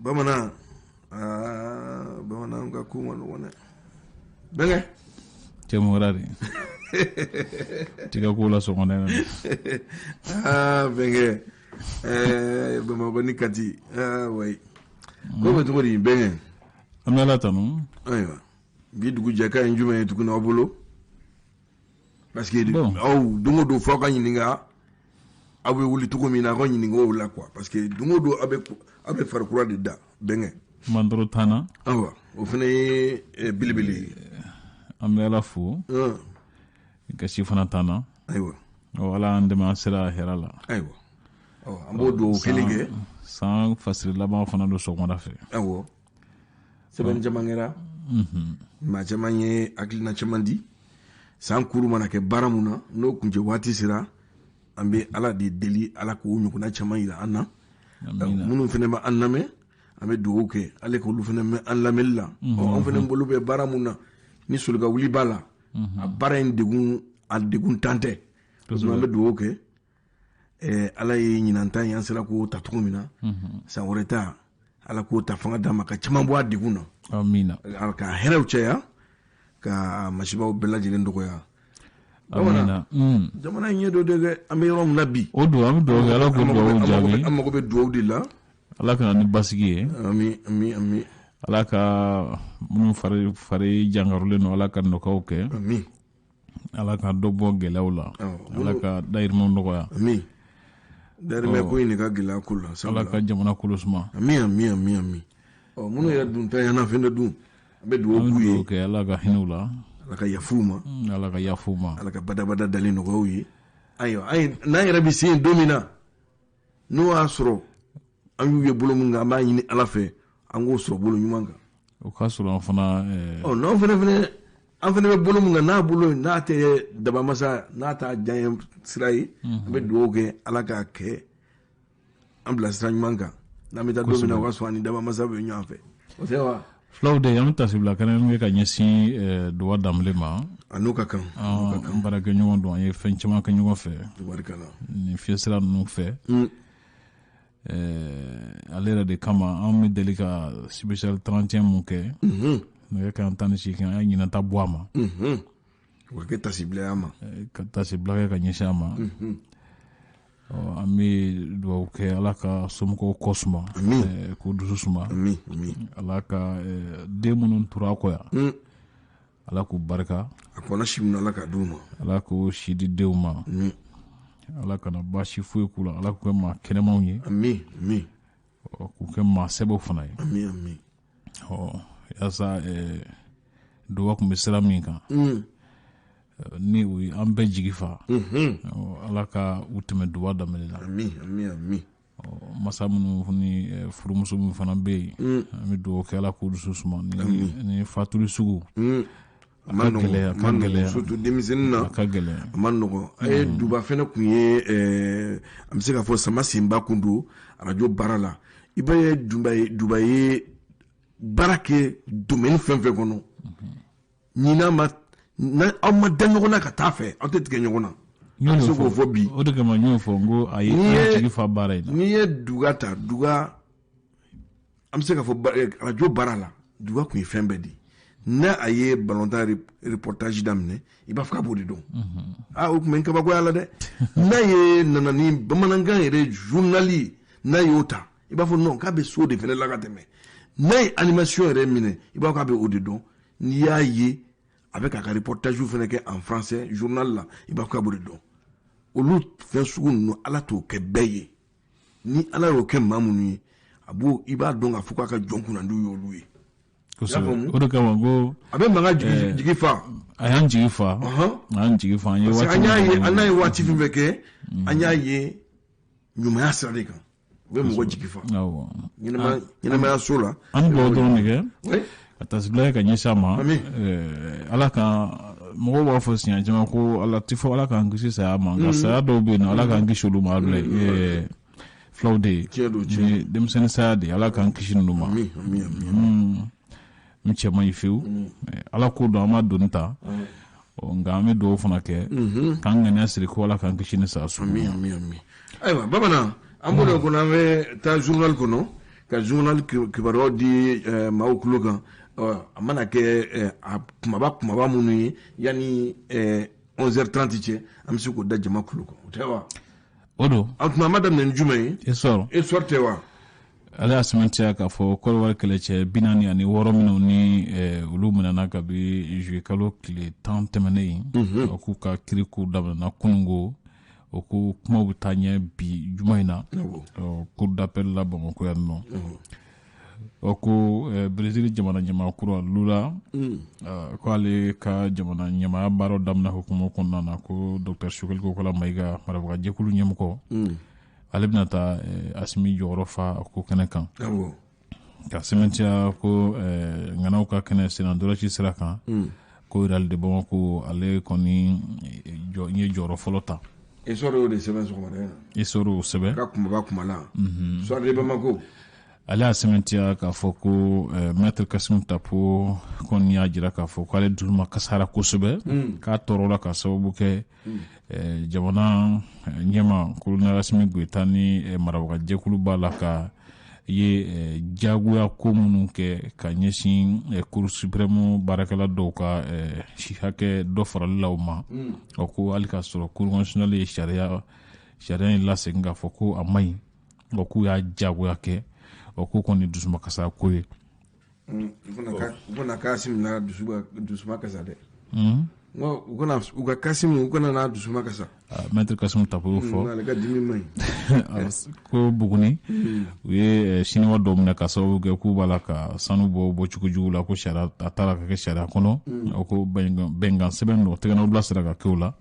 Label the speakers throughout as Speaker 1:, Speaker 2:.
Speaker 1: Bamanan, aa, bamananw ka ko ma nɔgɔn dɛ, bɛnkɛ.
Speaker 2: Cɛ, mun kɛra de? Tigɛ ko la sɔgɔmada in na.
Speaker 1: Aa, bɛnkɛ, Bamakɔ ni Kati, aa wayi, ko bɛ cogo di, bɛnkɛ?
Speaker 2: An bɛ Ala tanu.
Speaker 1: Ayiwa, bi dugujɛkan ye jumɛn ye tuguni aw bolo? Parce que aw don o don, fo aw ka ɲininka aw bɛ wuli cogo min na, aw ka ɲininka o la quoi, parce que don o don aw bɛ farikura de da, bɛnkɛ.
Speaker 2: Mandɔrɔ t'an na.
Speaker 1: Ayiwa, o fana ye belebele ye.
Speaker 2: An bɛ Ala fo. Gasi fana t'an na.
Speaker 1: Ayiwa.
Speaker 2: Ɔ, Ala y'an dɛmɛ, an sera a hɛrɛ la.
Speaker 1: Ayiwa, ɔ, an b'o dugawu kelen kɛ.
Speaker 2: San fasiri laban fana don sɔgɔmada fɛ.
Speaker 1: Awɔ, sɛbɛnni caman kɛra, maa caman ye hakilina caman di. San kuru mana kɛ baara mun na, n'o kuncɛ waati sera, an bɛ Ala de deli, Ala k'o ɲɔgɔnna caman yira an na. Minnu fana bɛ an lamɛn, an bɛ dugawu kɛ ale k'olu fana mɛn an lamɛnli la. Ɔ, an fana bolo bɛ baara mun na, ni solika wuli b'a la, a baara in degun, a degun tan tɛ. An bɛ dugawu kɛ, Ala ye ɲinan ta in, an sera k'o ta cogo min na, san wɛrɛ ta, Ala k'o ta fanga d'an ma ka caman bɔ a degun na.
Speaker 2: Amina.
Speaker 1: Ka hɛrɛw caya, ka masibaw bɛɛ lajɛlen dɔgɔya.
Speaker 2: Amina.
Speaker 1: Jamana in ɲɛ dɔ de kɛ, an bɛ yɔrɔ min na bi.
Speaker 2: O don, an bɛ dugawu kɛ, Ala k'o dugawu jaabi.
Speaker 1: An mago bɛ dugawu de la.
Speaker 2: Ala ka na ni basigi ye.
Speaker 1: Ami, ami, ami.
Speaker 2: Ala ka minnu fari jankarolen don, Ala ka nɔgɔyaw kɛ.
Speaker 1: Ami.
Speaker 2: Ala ka dɔ bɔ gɛlɛyaw la. Ala ka dayirimɛw nɔgɔya.
Speaker 1: Ami, dayirimɛ ko in de ka gɛlɛya ko la.
Speaker 2: Ala ka jamana kolo suma.
Speaker 1: Ami, ami, ami, ami. Ɔ, minnu yɛrɛ dun ta ɲɛna fɛnɛ dun, an bɛ dugawu k'u ye.
Speaker 2: Kɛ Ala ka hinɛ u la.
Speaker 1: Ala ka yafu ma.
Speaker 2: Ala ka yafu ma.
Speaker 1: Ala ka badabada dalen nɔgɔya u ye. Ayiwa, n'an yɛrɛ bɛ se yen don min na, n'o y'a sɔrɔ an y'u ye bolo min kan, an b'a ɲini Ala fɛ an k'o sɔrɔ bolo ɲuman kan.
Speaker 2: O k'a sɔrɔ an fana.
Speaker 1: Ɔ, n'an fana an fana bɛ bolo min kan, n'a bolo n'a tɛ dabamasa, n'a t'a diya sira ye, an bɛ dugawu kɛ Ala k'a kɛ an bila sira ɲuman kan. N'an bɛ taa don min na, o ka sɔrɔ an ni dabamasa bɛ ɲɔgɔn fɛ, o tɛ wa?
Speaker 2: Fulaw de, an bɛ tasibila kɛnɛ kɛ ka ɲɛsin Duba Danbele ma.
Speaker 1: A n'o ka kan.
Speaker 2: An baarakɛɲɔgɔn don, an ye fɛn caman kɛ ɲɔgɔn fɛ.
Speaker 1: Tubarikala.
Speaker 2: Nin fiɲɛsira ninnu fɛ. Ale yɛrɛ de kama an bɛ deli ka spécial 31 mun kɛ. Nɛgɛ kanɲɛ 18, an ye ɲinan ta bɔ a ma.
Speaker 1: O ka kɛ tasibila ma.
Speaker 2: Ka tasibila kɛ ka ɲɛsin a ma. An bɛ dugawu kɛ, Ala ka somɔgɔw kɔ suma, k'u dusu suma. Ala ka den minnu tora a kɔ yan, Ala k'u barika.
Speaker 1: A kɔnɔ si min, Ala ka d'u ma.
Speaker 2: Ala k'o si di denw ma. Ala kana baasi foyi k'u la, Ala k'u kɛ maa kɛnɛmanw ye.
Speaker 1: Ami, ami.
Speaker 2: K'u kɛ maa sɛbɛw fana ye.
Speaker 1: Ami, ami.
Speaker 2: Ɔ, yaasa Duba tun bɛ sira min kan ni o ye an bɛɛ jigi fa, Ala ka u tɛmɛ Duba Danbele la.
Speaker 1: Ami, ami, ami.
Speaker 2: Masa minnu ni furumuso min fana bɛ yen, an bɛ dugawu kɛ, Ala k'u dusu suma ni fatuli sugu.
Speaker 1: A ma nɔgɔn, a ma nɔgɔn, surtout denmisɛnnin na.
Speaker 2: A ka gɛlɛn.
Speaker 1: A ma nɔgɔn. A ye Duba fɛnɛ kun ye, an bɛ se k'a fɔ sama senba kun don arajo baara la. I b'a ye, Duba ye, Duba ye baara kɛ domaine fɛn fɛn kɔnɔ, ni n'a ma, aw ma da ɲɔgɔn na ka taa fɛ, aw tɛ tigɛ ɲɔgɔn na. An bɛ se k'o fɔ bi.
Speaker 2: O de kama n y'o fɔ, n ko a ye an jigi fa baara in na.
Speaker 1: N'i ye Duga ta, Duga, an bɛ se k'a fɔ arajo baara la, Duga kun ye fɛn bɛɛ di. N'a a ye balontan reportage daminɛ, i b'a fɔ k'a b'o de dɔn. Aa, o tun bɛ n kabakoya la dɛ. N'a ye nana ni bamanankan yɛrɛ journal ye, n'a y'o ta, i b'a fɔ non, k'a bɛ so de fɛnɛ la ka tɛmɛ. N'a ye animation yɛrɛ minɛ, i b'a fɔ k'a bɛ o de dɔn. N'i y'a ye a bɛ k'a ka reportage fɛnɛ kɛ en français journal la, i b'a fɔ k'a b'o de dɔn. Olu fɛn sugu ninnu, Ala t'o kɛ bɛɛ ye. Ni Ala y'o kɛ maa minnu ye, a b'o, i b'a dɔn k'a fɔ k'a ka jɔn kunnandiw y'olu ye.
Speaker 2: Kosɛbɛ, o de kama ko.
Speaker 1: A bɛ mankan jigi fa.
Speaker 2: A y'an jigi fa, a y'an jigi fa, an ye
Speaker 1: waati. An y'a ye, an n'a ye waati fɛn fɛn kɛ, an y'a ye ɲumanya sira de kan, u bɛ mɔgɔ jigi fa ɲɛnamaya so la.
Speaker 2: An bɛ dugawu dɔrɔn de kɛ ka tasibila kɛ ka ɲɛsin a ma. Ala ka, mɔgɔw b'a fɔ siɲɛ caman ko Ala ti fɔ Ala k'an kisi saya ma, nka saya dɔw bɛ yen nɔ, Ala k'an kisi olu ma. Abulayi, fulaw de ye denmisɛnnin saya de ye, Ala k'an kisi ninnu ma. N cɛ man ɲi fiyewu, Ala ko dɔn, an b'a doni ta, nka an bɛ dugawu fana kɛ k'an ŋaniya siri ko Ala k'an kisi ni saya sugu ma.
Speaker 1: Ayiwa bamanan, an b'o de kɔnɔ, an bɛ taa journal kɔnɔ. Ka journal kibaruyaw di maaw tulo kan, a mana kɛ a kumaba kumaba minnu ye, yanni 11h30 cɛ, an bɛ se k'o da jama tulo kan, o tɛ wa?
Speaker 2: O don.
Speaker 1: A tuma, an b'a daminɛ ni jumɛn ye?
Speaker 2: Essor.
Speaker 1: Essor tɛ wa?
Speaker 2: Ale y'a sɛmɛntiya k'a fɔ Kɔdiwari kɛlɛcɛ 46 minnu ni olu minɛna kabi juillet kalo tile 10 tɛmɛnen in, k'u ka kiri ko daminɛna kunungo. O ko kumaw bɛ taa ɲɛ bi juma in na cour d'appel la Bamakɔ yan nɔ. O ko Brésil jamana ɲɛmaa kura Lula, ko ale ka jamana ɲɛmaaya baaraw daminɛ hukumu kɔnɔna na, ko docteur Choguel Kokalla Maïga, marabagajɛkulu ɲɛmɔgɔ, ale bɛna taa Assimi jɔyɔrɔ fa a ko kɛnɛ kan. Ka sɛmɛntiya ko ŋanaw ka kɛnɛ senna sira kan, ko Real de Bamako, ale kɔni ye jɔyɔrɔ fɔlɔ ta.
Speaker 1: Essor y'o de sɛbɛn sɔgɔmada in na.
Speaker 2: Essor y'o sɛbɛn.
Speaker 1: Ka kumaba kuma la. Soir de Bamako.
Speaker 2: Ale y'a sɛmɛntiya k'a fɔ ko maître Kassoum Tapo kɔni y'a jira k'a fɔ k'ale dusuma kasara kosɛbɛ, k'a tɔɔrɔla ka sababu kɛ jamana ɲɛma colonel Assimi Goïta ni marabagajɛkulu b'a la ka ye jagoya ko minnu kɛ ka ɲɛsin Cour suprême baarakɛla dɔw ka si hakɛ dɔ farali la u ma. O ko hali k'a sɔrɔ Cour constitutionnelle ye sariya in lasegin k'a fɔ ko a man ɲi, o k'u y'a jagoya kɛ. O ko kɔni dusuma kasara ko ye.
Speaker 1: U kana Kassim na dusuma kasa dɛ. U kana u ka Kassim, u kana n'a dusuma kasa.
Speaker 2: Maître Kassoum Tapo y'o fɔ.
Speaker 1: Ale ka dimi man
Speaker 2: ɲi. Ko Buguni, u ye siniwa dɔw minɛ ka sababu kɛ k'u b'a la ka sanu bɔ bɔcogo jugu la, ko sariya a taara ka kɛ sariya kɔnɔ. O ko bɛnkan sɛbɛn dɔ tɛgɛnɔ bila sera ka kɛ o la.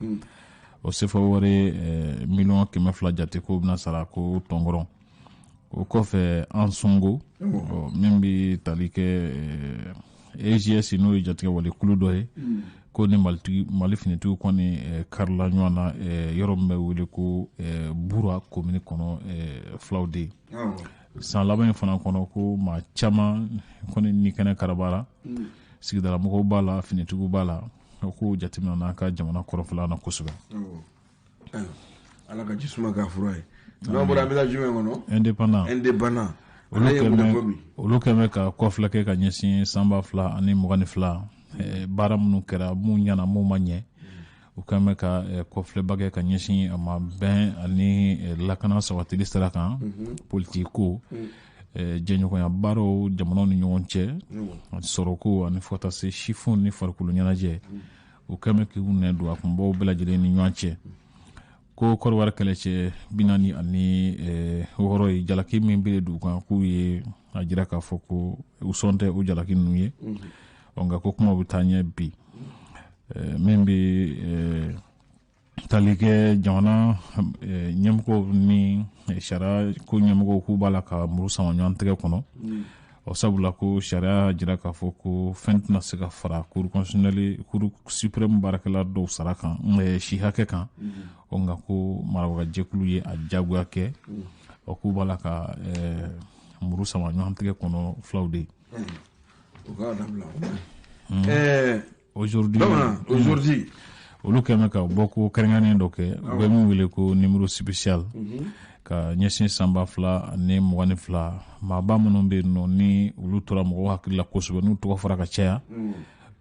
Speaker 2: O sefa wari 200 000 000 jate k'o bɛna sara ko tɔnkɔrɔ. O kɔfɛ, Ansongo min bɛ tali kɛ AGS, n'o ye jatigɛ wale kulu dɔ ye, ko ni Mali finitigiw kɔni karila ɲɔgɔn na yɔrɔ min bɛ wele ko Bura, commune kɔnɔ, fulaw de. San laban in fana kɔnɔ, ko maa caman kɔni ni kɛnɛ karabara, sigidala mɔgɔw b'a la, finitigiw b'a la. O ko jateminɛ n'a ka jamana kɔrɔfɔla na kosɛbɛ.
Speaker 1: Ala ka ji suma k'a fura ye. N'an bɔra, an bɛ taa jumɛn kɔnɔ?
Speaker 2: Indépendant.
Speaker 1: Indépendant.
Speaker 2: Olu kɛn bɛ ka kɔfilɛ kɛ ka ɲɛsin san 2022, baara minnu kɛra, mun ɲɛna, mun ma ɲɛ. U kɛn bɛ ka kɔfilɛba kɛ ka ɲɛsin a ma bɛn ani lakana sabatili sira kan, politiki ko, jɛɲɔgɔnya baaraw jamanaw ni ɲɔgɔn cɛ, sɔrɔko, ani fo ka taa se sifinw ni farikolo ɲɛnajɛ. U kɛn bɛ k'u nɛ don a kunbaw bɛɛ lajɛlen ni ɲɔgɔn cɛ. Ko Kɔdiwari kɛlɛcɛ 46 ye, jalaki min bɛ dugu kan, k'u ye a jira k'a fɔ ko u sɔn tɛ o jalaki ninnu ye. Nka ko kuma bɛ taa ɲɛ bi. Min bɛ tali kɛ jamana ɲɛmɔgɔw ni sariya ko ɲɛmɔgɔw, k'u b'a la ka muru sama ɲɔgɔn tɛgɛ kɔnɔ. O sabula ko sariya jira k'a fɔ ko fɛn tɛna se ka fara Cour constitutionnelle, Cour suprême baarakɛla dɔw sara kan, si hakɛ kan. O nka ko marabagajɛkulu ye a jagoya kɛ. O k'u b'a la ka muru sama ɲɔgɔn tɛgɛ kɔnɔ, fulaw de.
Speaker 1: O k'a dabila.
Speaker 2: Aujourd'hui.
Speaker 1: Aujourd'hui.
Speaker 2: Olu kɛn bɛ ka bɔ ko kɛrɛnkɛrɛnnen dɔ kɛ, u bɛ min wele ko numéro spécial, ka ɲɛsin san 2022 maaba minnu bɛ yen nɔ, ni olu tora mɔgɔw hakili la kosɛbɛ, n'u tɔgɔ fɔra ka caya.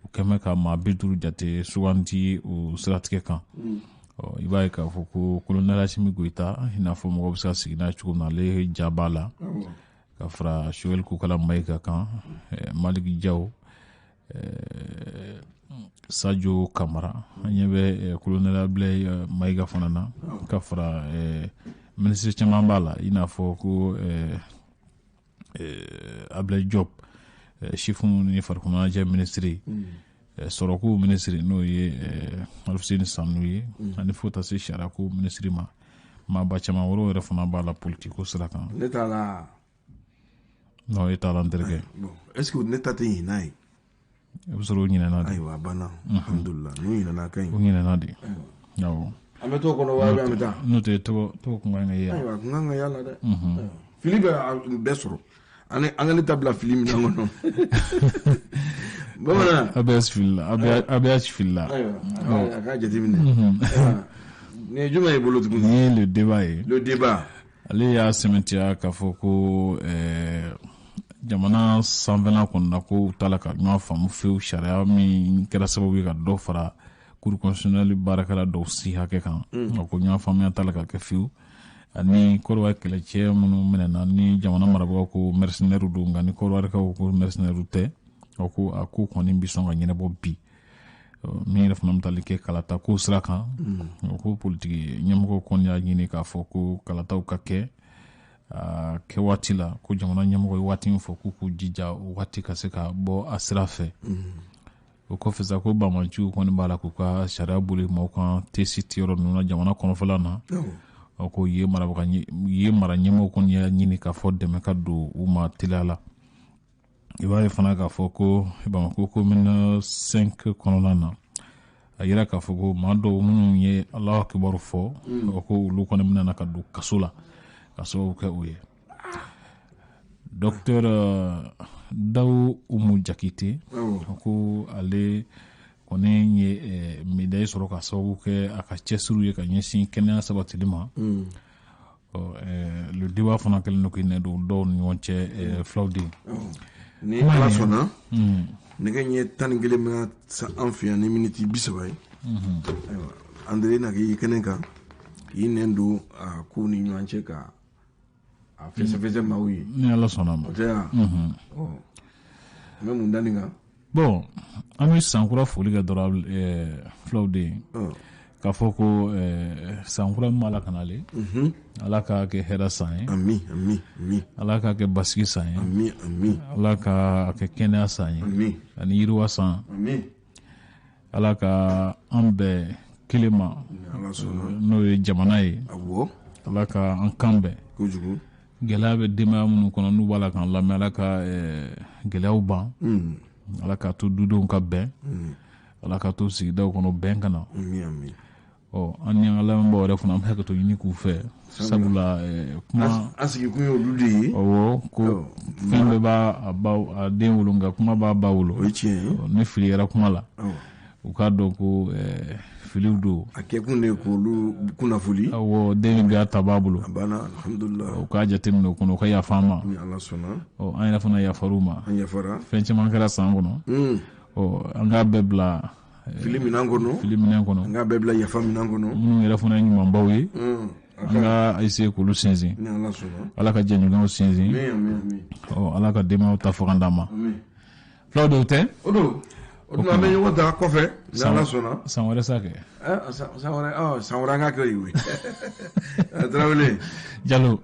Speaker 2: U kɛn bɛ ka maa 50 jate sugandi o siratigɛ kan. I b'a ye k'a fɔ ko colonel Assimi Goïta, i n'a fɔ mɔgɔ bɛ se ka sigi n'a ye cogo min na, ale ja b'a la, ka fara Choguel Kokalla Maïga kan, Malick Diaw, Sadio Camara. An ɲɛ bɛ colonel Abdoulaye Maïga fana na, ka fara minisiri caman b'a la, i n'a fɔ ko Abdoulaye Diop, sifinw ni farikolo ɲɛnajɛ minisiri, sɔrɔko minisiri, n'o ye Alfousseyni Sanou ye, ani fo taa se sariyako minisiri ma. Maaba caman wɛrɛw yɛrɛ fana b'a la politiko sira kan.
Speaker 1: Ne t'a la.
Speaker 2: Non, e t'a la, n terikɛ.
Speaker 1: Bon, est ce que ne ta tɛ ɲin'a ye?
Speaker 2: I bɛ sɔrɔ o ɲinɛna de.
Speaker 1: Ayiwa, a banna, alhamdulilah, n'u ɲinɛna, a ka ɲi.
Speaker 2: O ɲinɛna de, awɔ.
Speaker 1: An bɛ t'o kɔnɔ wa an bɛ taa?
Speaker 2: N'o tɛ, tɔgɔ kun kan ka ye yan.
Speaker 1: Ayiwa, a kun kan ka y'a la dɛ. Fili bɛ bɛɛ sɔrɔ, an ka ne ta bila fili minɛn kɔnɔ, bamanan.
Speaker 2: ABS filila, ABS filila.
Speaker 1: Ayiwa, a k'a jateminɛ. Nin ye jumɛn ye bolo tuguni?
Speaker 2: Nin ye Le Débat ye.
Speaker 1: Le Débat.
Speaker 2: Ale y'a sɛmɛntiya k'a fɔ ko Jamana sanfɛla kɔni na, ko u t'a la ka ɲɔgɔn faamu fewu. Sariya min kɛra sababu ye ka dɔ fara Cour constitutionnelle baarakɛla dɔw si hakɛ kan, o ko ɲɔgɔn faamuya t'a la ka kɛ fewu. Ani Kɔdiwari kɛlɛcɛ minnu minɛna, ni jamana marabagaw ko mercenaires don, nka ni Kɔdiwarikaw ko mercenaires tɛ, o ko a ko kɔni bɛ sɔn ka ɲɛnabɔ bi. Min yɛrɛ fana bɛ tali kɛ kalata ko sira kan, o ko politiki ɲɛmɔgɔw kɔni y'a ɲini k'a fɔ ko kalataw ka kɛ a kɛ waati la, ko jamana ɲɛmɔgɔ ye waati min fɔ, k'u k'u jija o waati ka se ka bɔ a sira fɛ. O kɔfɛ sa, ko banbaanciw kɔni b'a la k'u ka sariya boli maaw kan Tessit yɔrɔ ninnu na, jamana kɔnɔfɛla na. O ko yen marabaga, yen mara ɲɛmɔgɔw kɔni y'a ɲini k'a fɔ dɛmɛ ka don u ma teliya la. I b'a ye fana k'a fɔ ko Bamakɔ commune 5 kɔnɔna na, a yira k'a fɔ ko maa dɔw minnu ye Alahu akibaru fɔ, o ko olu kɔni bɛna ka don kaso la ka sababu kɛ o ye. Docteur Dawu Umu Jakite, ko ale kɔni ye médaille sɔrɔ ka sababu kɛ a ka cɛsiriw ye ka ɲɛsin kɛnɛya sabatili ma. Le débat fana kɛlen don k'i nɛ don dɔw ni ɲɔgɔn cɛ, filaw den.
Speaker 1: Ni Ala sɔnna, nɛgɛ ɲɛ 11 bɛna an fɛ yan ni miniti 30 ye. Ayiwa, Andre na k'i kɛnɛ kan k'i nɛn don a kow ni ɲɔgɔn cɛ ka a fɛsɛfɛsɛ maaw ye.
Speaker 2: Ni Ala sɔnna ma.
Speaker 1: O tɛ yan? Ɔ, an bɛ mun da nin kan?
Speaker 2: Bon, an bɛ sankura foli kɛ dɔrɔn, filaw den, k'a fɔ ko sankura min b'a la ka nalen, Ala k'a kɛ hɛrɛ san ye.
Speaker 1: Ami, ami, ami.
Speaker 2: Ala k'a kɛ basigi san ye.
Speaker 1: Ami, ami.
Speaker 2: Ala k'a kɛ kɛnɛya san ye.
Speaker 1: Ami.
Speaker 2: Ani yiriwa san.
Speaker 1: Ami.
Speaker 2: Ala ka an bɛn kelen ma, n'o ye jamana ye.
Speaker 1: Awɔ.
Speaker 2: Ala ka an kan bɛn.
Speaker 1: Kojugu.
Speaker 2: Gɛlɛya bɛ denbaya minnu kɔnɔ, n'u b'a la k'an lamɛn, Ala ka gɛlɛyaw ban. Ala k'a to dudenw ka bɛn. Ala k'a to sigidaw kɔnɔ bɛn ka na.
Speaker 1: Ami, ami.
Speaker 2: Ɔ, an ni an ka lamɛnbaaw yɛrɛ fana, an bɛ hakɛto ɲini k'u fɛ, sabula kuma
Speaker 1: an sigikun ye olu de ye.
Speaker 2: Awɔ, ko fɛn bɛɛ b'a ba a den wolo, nka kuma b'a ba wolo.
Speaker 1: O ye tiɲɛ ye.
Speaker 2: Ni fili kɛra kuma la, u k'a dɔn ko filiw don.
Speaker 1: A kɛkun de ye k'olu kunnafoli.
Speaker 2: Awɔ, den min bɛ ta b'a bolo.
Speaker 1: A banna, alhamdulilah.
Speaker 2: U k'a jateminɛ o kɔnɔ, u ka yafa an ma.
Speaker 1: Ni Ala sɔnna.
Speaker 2: Ɔ, an yɛrɛ fana yafar'u ma.
Speaker 1: An yafara.
Speaker 2: Fɛn caman kɛra san kɔnɔ. Ɔ, an k'a bɛɛ bila
Speaker 1: fili minɛn kɔnɔ.
Speaker 2: Fili minɛn kɔnɔ.
Speaker 1: An k'a bɛɛ bila yafa minɛn kɔnɔ.
Speaker 2: Minnu yɛrɛ fana ye ɲumanbaw ye, an ka essayer k'olu sinsin.
Speaker 1: Ni Ala sɔnna.
Speaker 2: Ala ka jɛɲɔgɔnw sinsin.
Speaker 1: Ami, ami, ami.
Speaker 2: Ɔ, Ala ka denbayaw ta fɔ ka d'an ma. Filaw dɔw tɛ.
Speaker 1: O don. O tuma, an bɛ ɲɔgɔn ta kɔfɛ ni Ala sɔnna.
Speaker 2: San wɛrɛ sa kɛ.
Speaker 1: San wɛrɛ, san wɛrɛ an k'a kɛ yen. Tarawele.
Speaker 2: Jalo.